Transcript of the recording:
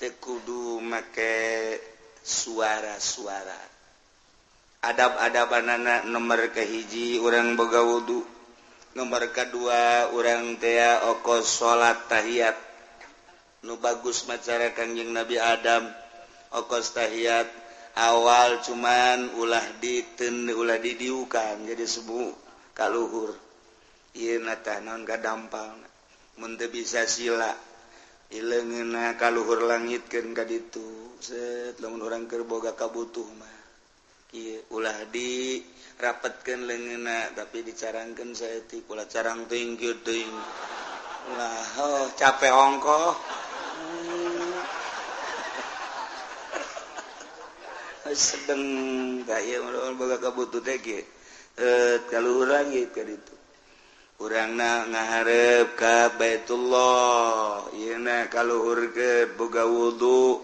Teu kudu make suara-suara. Adab-adabanana, nomor kahiji urang boga wudu, nomor kedua urang tea okos salat tahiyat. Nu bagus macara Kangjeng Nabi Adam, okos tahiyat awal, cuman ulah diten, ulah didiukan, jadi sebu kaluhur. Ieu tah naon kadampal, mun teu bisa sila, ileungeunna kaluhur langitkeun ka ditu, set. Lamun urang keur boga kabutuh mah kieu, ulah di rapetkeun leungeunna, tapi dicarangkeun saeutik, ulah carang teuing kieu teuing, ulah. Oh, capek ongkoh. Sedeng kaya boga kabutuh teh kieu, eh, kaluhur langit ka ditu. Urangna ngaharep ka Baitullah, ieu na kaluhur ke boga wudu.